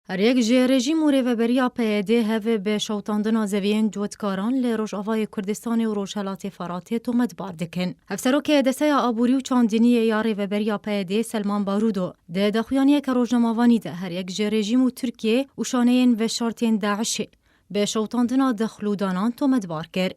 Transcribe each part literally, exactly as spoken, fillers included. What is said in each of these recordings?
Her yek ji rejîm û rêveberiya P Y D hev bi şewitandina zeviyên cotkaran li Rojavayê Kurdistanê û Rojhelatê Feratê tometbar dikin. Hevserokê Desteya Aborî û Çandiniyê ya Rêveberiya P Y D Selman Barudo di daxuyaniyeke rojnamevanî de her yek ji rejîm û Tirkiye û şaneyên veşartên DAIŞê bi şewitandina dexl û danan tometbar kir.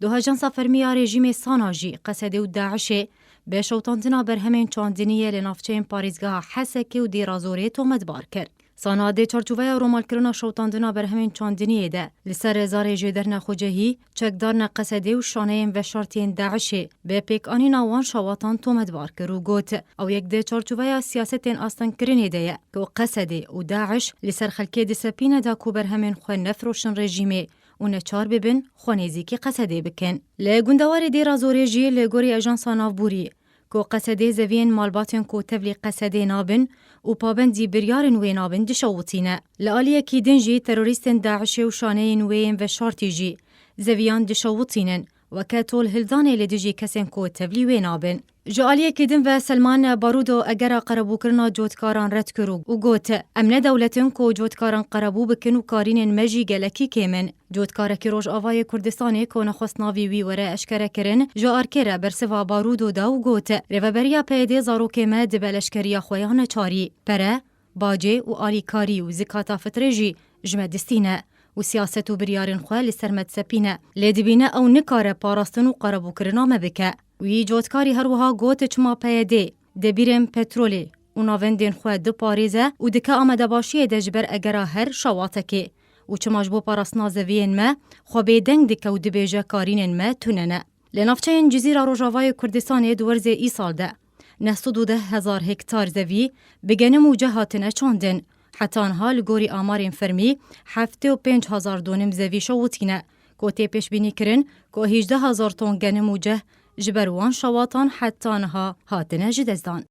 Du ajansa fermî ya rejîmê SANA jî Qesedê û DAIŞê bi şewitandina berhemên çandiniyê li navçeyên parêzgeha Hesekê û Dêra Zorê tometbar kir. SANA di çarçoveya romalkirina şewitandina berhemên çandiniyê de li ser zarê jêderine xwecehî, çekdarine Qesedê û şaneyên veşartiyên DAIŞê bi pêkanîna wan şawatan tometbar kir û got, ew yek di çarçoveya siyasetên astengkirinê de ye ku Qesedê û DAIŞ li ser xelkê disepîne da ku berhemên xwe nefroşin rejîmê û neçar bibin xwe nêzîkî Qesedê bikin. Li gundewarê Dêra Zorê jî li gorî ajansa navborî ku Qesedê zeviyên malbatên ku tevlî Qesedê nabin û pabendî biryarên wê nabin dişewitîne. Li aliyekî din jî terorîstên DAIŞê û şaneyên wê yên veşartî jî zeviyan dişewitînin, weke tolhildanê li dijî kesên ku tevlî wê nabin. Ji aliyekî din ve Selman Barudo egera qerebûkirina cotkaran red kir û got, em ne dewlet in ku cotkaran qerebû bikin û karînên me jî gelekî kêm in. Cotkarekî Rojavayê Kurdistanê ku nexwest navê wî were eşkerekirin, ji arkê re bersiva Barudo da û got, rêveberiya P Y D zarokê me dibe leşkeriya xwe ya neçarî. Pere, bacê û alîkarî û zikata fitrê jî ji me distîne û siyaset û biryarên xwe li ser me disepîne. Lê dibîne ew nikare parastin û qerebûkirina me bike. Wî cotkarî her wiha got, çima P Y D di bîrên petrolê û navendên xwe diparêze û dike amadebaşiyê de ji ber egera her şawatekê û çima ji bo parastina zeviyên me xwe bêdeng dike û dibêje karînên me tune ne. Li navçeyên Cizîra Rojavayê Kurdistanê di werzê îsal de neh sed û deh hezar hektar zevî bi genim û ceh hatine çandin. Heta niha li gorî amarên fermî heftê û pênc hezar donim zevî şewitîne, ku tê pêşbînîkirin ku hêjdeh hezar ton genim û ceh ji ber wan şewatan heta niha hatine ji dest dan.